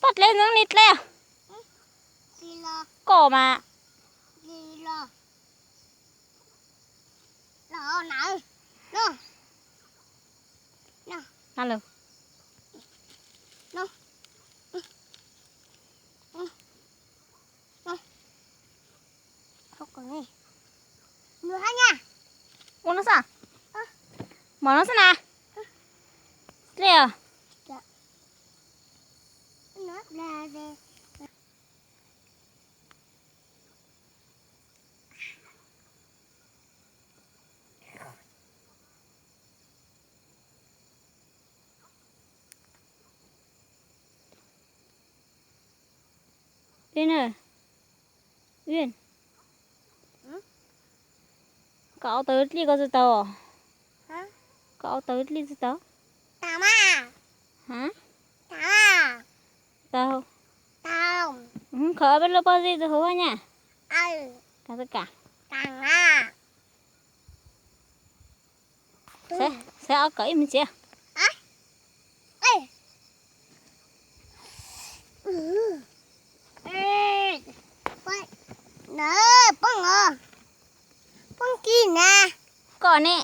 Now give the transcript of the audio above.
Toj dleb ntxeev li dleb. Koj mas. Ua no xwb. Mov no xwb na. Dleb os. Dleb na. Uyên, koj au tawv dlij koj tsis tau? Koj au tawv dlij tsis tau? Tau. Khov peb lub pob zeb tsis huv nyaj. Kas txawj kas. Xav ob kom ib me ntsis. Poob kis na. Koj ne.